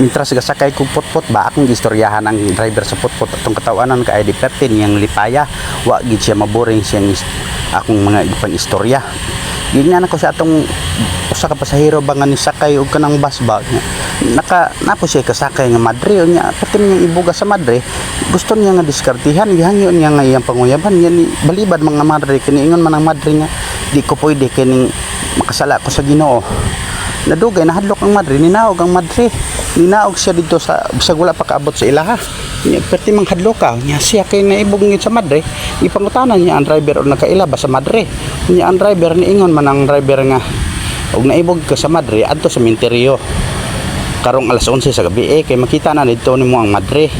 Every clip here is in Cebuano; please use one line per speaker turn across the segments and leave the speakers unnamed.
Mintras gasakay kog putput ba, akong gistoryahan ang driver sa putput atong katawanan kay di perte niyang lipaya. Wa gid siya maboring siyang akong mga ipang istorya. Gingnan ako sa atong usa ka pasahero ba nga nisakay og kanang bus ba. Naka napo siya kasakay nga madre nya, pati niya ibuga sa madre, gusto niya nga diskartihan, gihangyo niya nga iyang panguyaban niya ni balibad mga madre kini. Ingon man ang madre nga di ko pwede kining makasala ko sa Ginoo. Nadugay nahadlok ang madre, ninaog ang madre, ninaog siya dito sa bisag wala pa kaabot sa ilaha niya. Perti mang hadloka niya siya kay naibog ngit sa madre. Ipangutana niya ang driver o nakaila ba sa madre niya. Ang driver, niingon man ang driver nga og naibog ka sa madre, adto sa sementeryo karong alas 11 sa gabi eh, kay makita na dito nimo ang madre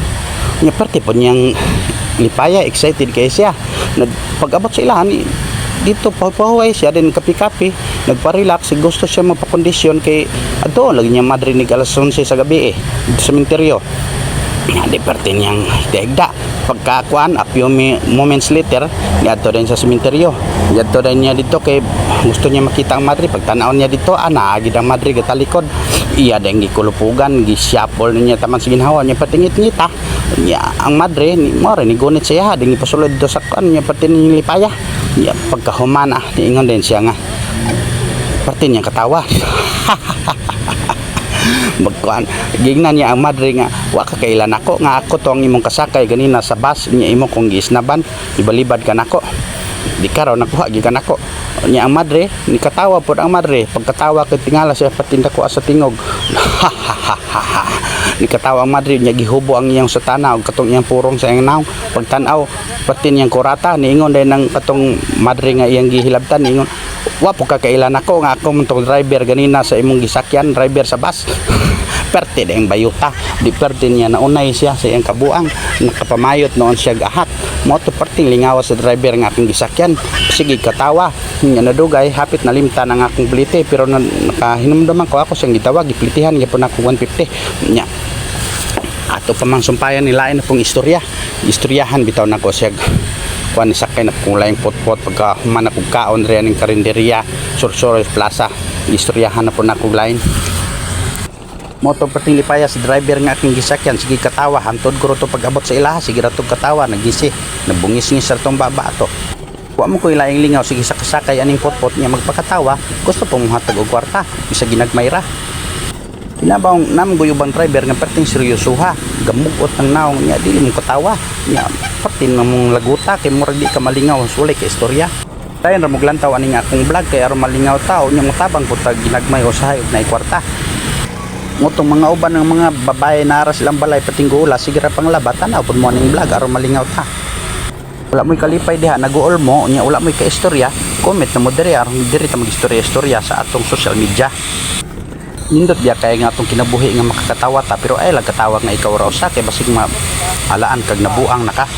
niya. Perti po niyang lipaya, excited kay siya. Pag-abot sa ilahan dito, pahuway siya din, kapi-kapi, nagpa-relax. Gusto siya mapakondisyon kay adto lagi niya madre nig alas 11 sa gabi eh dito sa sementeryo. Nga di perte niyang higda. Pagkakuan, a few moments later, niadto din sa sementeryo. Niadto din niya dito kay gusto niya makita ang madre. Pagtanaw niya dito, ah, naagid ang madre gatalikod. Iya din gikulupugan, gisiyapol niya taman sa ginhawa niya, patingit-ngita niya ang madre ni mo ni gunit siya ding ipasulod dito sa kuan niya, pati ni lipaya niya. Pagkahuman, ah, niingon din siya nga pati niyang katawa. Magkuan, gingnan niya ang madre nga wa ka kailan ako nga ako to ang imong kasakay ganina sa bus niya, imo kong giisnaban, ibalibad ka nako, di ka raw nakuha gikan nako niya. Ang madre ni katawa pod. Ang madre pagkatawa kay tingala siya patinda ko sa tingog. Ni katawa ang madre niya, gihubo ang iyang sutana og katong iyang purong sa iyang naong. Pagtan-aw pati niyang kurata, niingon din ang katong madre nga iyang gihilabtan, niingon, "Wa po ka kailan ako nga ako man tong driver ganina sa imong gisakyan, driver sa bus." Perte dayong bayuta di perte niya naunay siya sa iyang kabuang, nakapamayot noon siya gahat mo to. Perting lingawa sa driver nga akong gisakyan, sige katawa nga. Nadugay hapit na limta ang akong plite, pero nakahinumduman ko, ako siyang gitawag, giplitihan gyapon ako 150 nya. Ato pa mang sumpayan ni lain na pong istorya, istoryahan bitaw nako siya kuan ni sakay na kung laing potpot. Pagka human ako kaon riyan ning karinderya Sursuro Plaza, istoryahan na po nako lain moto. Perting lipaya sa driver nga aking gisakyan, sige katawa. Hantod ko to pag abot sa ilaha, sige ratog katawa, nagisi nabungis-ngis sa tong baba ato. Wa mo ko ilaing lingaw, sige sa kasakay aning potpot niya magpakatawa, gusto pong hatag og kwarta bisa ginagmay ra. Kinabang nam guyubang driver nga perting seryosoha, gamugot ang naong niya, dili mo katawa niya, pati na mong laguta kay murag di ka malingaw, sulay ka istorya. Tayo ra moglantaw aning akong vlog kay aron malingaw tao nya motabang pud tag ginagmay usahay og naay kwarta. Ngutong mga uban ng mga babae na ara silang balay pating guula, sige ra panglaba, tanaw pud mo aning vlog aron malingaw ta. Wala mo'y kalipay diha, nag-uol mo nya, wala mo'y kaistorya, comment na mo diri aron diri ta mag-istorya-istorya sa atong social media. Nindot biya kay nga atong kinabuhi nga makakatawa ta, pero ay lang katawa nga ikaw ra usa kay basig ma alaan kag nabuang na ka.